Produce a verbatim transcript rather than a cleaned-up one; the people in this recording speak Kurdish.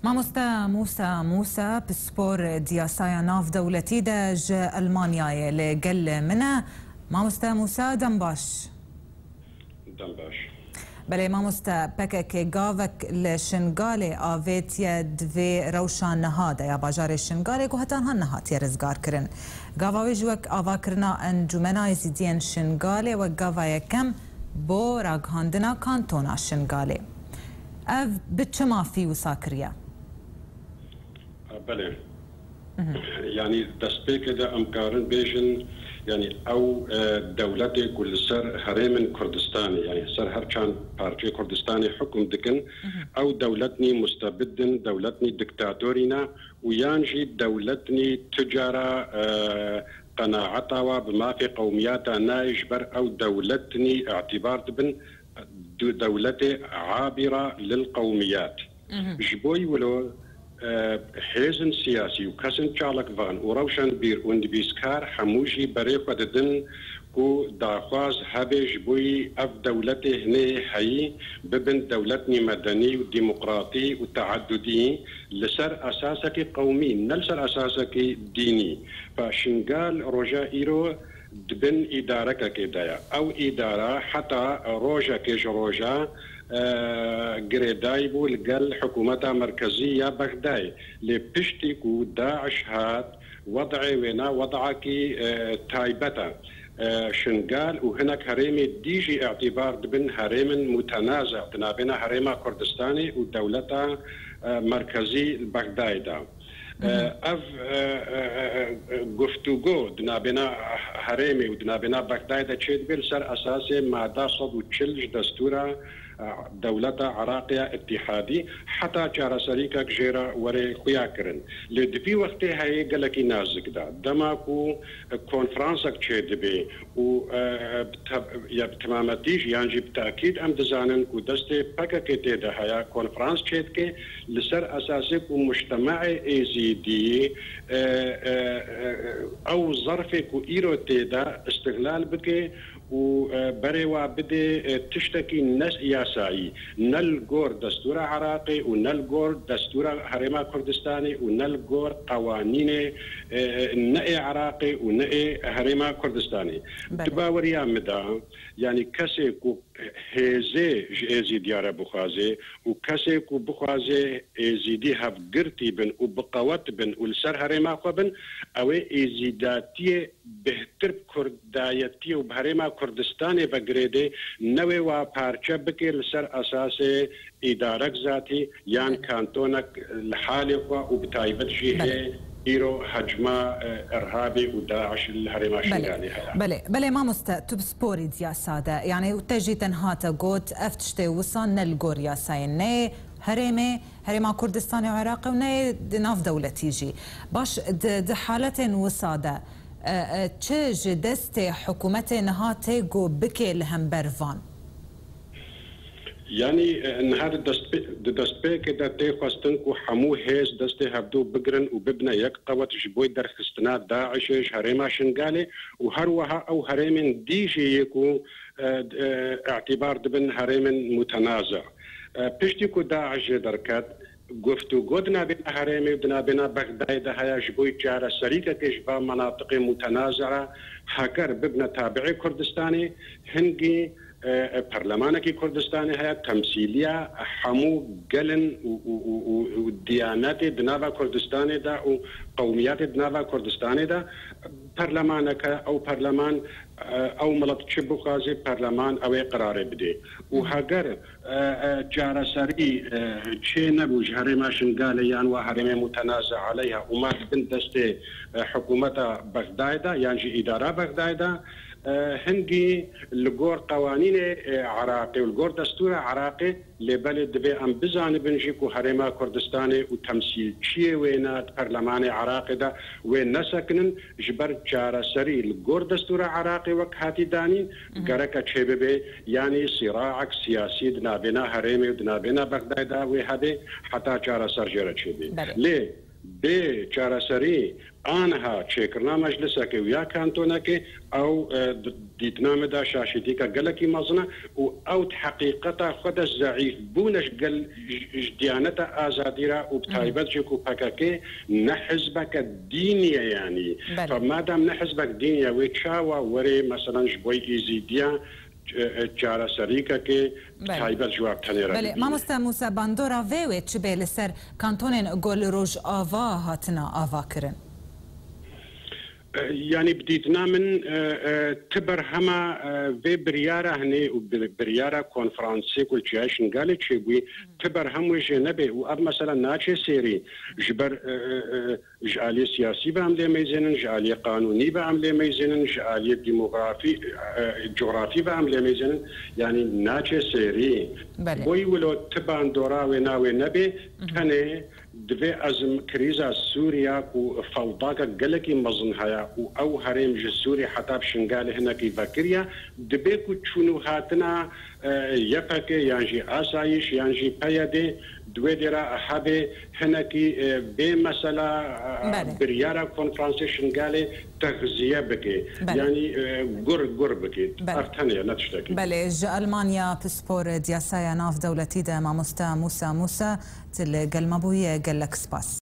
Mamoste Mûsa Mûsa, pispor di yasaya navdewletî de ji Elmanyayê li gel min e. Mamoste Mûsa, dem baş. Dem baş. Belê mamoste, P K K gavek li Şingalê avêtiye di vê rewşa niha de ya bajarê Şingalê ku heta niha nehatiye rizgarkirin. Gava wê jî wek avakirina Encûmena Êzîdiyên Şingalê wek gava yekem bo ragihandina kantona Şingalê. Ev bi çi mafî wisa kiriye? Belê. Yanî destpêkê de em karin bêjin, yanî ew, e, dewletê ku li ser herêmên Kurdistanê, yanî ser her çand parçeyê Kurdistanê hukm dikin, ew dewletnî mustebid in, dewletnî diktatorî ne û yan jî dewletnî tu cara, e, qenaeta wa bi mafê qewmiyata nayê, ji ber ew dewletnî îtîbar dibin du-, dewletê abîra lil qewmiyat. Ji bo wilo, e, hêzên siyasî û kesên çalakvan û rewşenbîr û nivîskar hemû jî berê xwe didin ku daxwaz hebe ji bo ev dewletê hinê heyî bibin dewletnî medenî û demokratî û teadudî li ser esasekî qewmî, ne li ser esasekî dînî. Fa Şingal roja îro di bin îdarekekê de ye. Ew îdara heta rojekê ji roja, e, girêdayî bû li gel hikûmeta merkezî ya Bexdayê. Lê piştî ku DAIŞ hat, wed'ê wêna wed'akî, e, taybet e. E, Şingal û hinek herêmê dî jî îtîbar dibin herêmên mutenaze di navêna Herêma Kurdistanê û dewleta, e, merkezî li Bexdayê de. Ev, e, e, e, e, guftûgo di navbêna herêmê û di navbêna Bexdayê de çêdibe li ser esasê mada sed û çil ji destûra, e, dewleta Iraqê ya îtîhadî, heta çareserîkek jê re were xuya kirin. Lê di vî wextê heye gelekî nazik de. Dema ku, e, konferansek çêdibe û, e, bi te-, ya bi temametî jî yan jî bi tekîd em dizanin ku destê P K K tê de heye, konferans çêdike, li ser esasê ku mujtemaê êzîdî, e, e, e, ew zerfê ku îro tê de îstihlal bike û, e, berê wa bide, e, tiştekî ne yasayî, ne li gor destûra Iraqê û ne li gor destûra Herêma Kurdistanê û ne li gor qewanînê, e, e, ne ê Iraqê û ne ê Herêma Kurdistanê. Belê. Di baweriya min de, yanî kesê ku hêzê ji êzîdiya re bixwaze û kesê ku bixwaze êzîdî hevgirtî bin û biqewet bin û li ser herêma xwe bin, ew ê êzîdatiyê bêhtir bi kurdayetiyê û bi herêma Kurdistanê ve girêdê, newê wa parçe bike li ser esasê îdarek zatî yan kantonek li halê xwe û bi taybet jî hê îro hecma, e, Irhabê û DAIŞ li herêma Şingalê heye. Belê, belê mamoste, tu bi sporî diya sade. Yani te jî tenha te got, ev tiştê wisa ne li gor yasayê, ne yê herêmê, Herêma Kurdistanê û Iraqê û ne yê di nav dewletî jî. Baş, di, di haletên wisa de, e, e, çi ji destê hikûmetê niha tê ku bike li hember van? Yanî, e, niha di destpê-, di destpêkê de tê xwestin ku hemû hêz destê hevdû bigirin û bibine yek qewet ji bo derxistina DAIŞê ji herêma Şingalê û her wiha ew herêmên dî jî yê ku, e, e, îtîbar dibin herêmên mutenaze. E, piştî ku DAIŞ jê derket, guftûgo di navbêna herêmê û di navbêna Bexdayê de heye ji bo çareserîkekê ji van menatiqê mutenaze re, heger bibine tabiê Kurdistanê, hingî, e, e, perlemanekî Kurdistanê heye, temsîliya hemû gelin û, û, û, û, û diyanetê di nava Kurdistanê de û qewmiyetê di nava Kurdistanê de perlemaneke, ew perleman, e, ew milet çi bixwaze, perleman ew ê qerarê bidê. Û heger, e, e, çareserî, e, çê nebû ji herêma Şingalê yan wa herêmê mutenaze aleyha û ma di bin destê, e, hikûmeta Bexdayê de yan jî îdara Bexdayê de, e, hingî li gor qewanînê, e, Iraqê û li gor destûra Iraqê, lê belê divê em bizanibin jî ku herêma Kurdistanê û temsîlçiyê wê ne di perlemanê Iraqê de wê nesekinin, ji ber çareserî li gor destûra Iraqê wek hatî danîn, gereke çêbibe, yanî sîraek siyasî di navbêna herêmê û di navbêna Bexdayê de wê hebe heta çareser jê re çêbe. Belê. Lê Bê çareserî aniha çêkirina meclisekê û ya kantonekê, ew, e, di-, dîtina min de şaşîtîka gelekî mezin e û ew di heqîqeta xwe de zeîfbûn e ji gel, ji, ji diyaneta azadî re û bi taybet jî ku P K K ne hizbeke dînî ye, yanî. Belê. Fe madem ne hizbek dînî ye, wê çawa werê, meselan, ji bo Êzîdiyan, e, e, çareserîkekê Belê. taybet ji we tenê re Belê, bibîne. Mamoste Mûse, bandora vê wê çi bê li ser kantonên ku li Rojava hatine avakirin? E, yanî bi dîtina min, e, e, ti berhema, e, vê biryara hinê û bi-, biryara konferansê ku li Çiyayê Şingalê çêbûyî, ti berhem wê jê nebê û ev mesela naçe sêrî ji ber, e, e, e, ji aliyê siyasî ve em lê meyzênin, ji aliyê qanûnî ve em lê meyzênin, ji aliyê demografî, e, e, cografî ve em lê meyzênin. Yanî naçe sêrî. Belê. Boy wilo ti bandora wê navê nebê, Mhm. tenê divê ez krîza Sûriya ku fewdaka gelekî mezin heye û ew herêm ji Sûrî heta bi Şingalê hinekî vekiriye, dibê ku çûn û hatina, e, Y P G yan jî asayîş yan jî P Y D di wê dêra hebê hinekî, e, vê mesela, e, Belê. biryara konferansê Şingalê texziye bike. Belê. Yanî, e, gur gur bike. Belê. Ev tenê ne tiştekî. Belê, ji Elmanya pispor diyasaya nav dewletî de mamoste Mûse Mûse, tu li gel me bûye, gelek spas.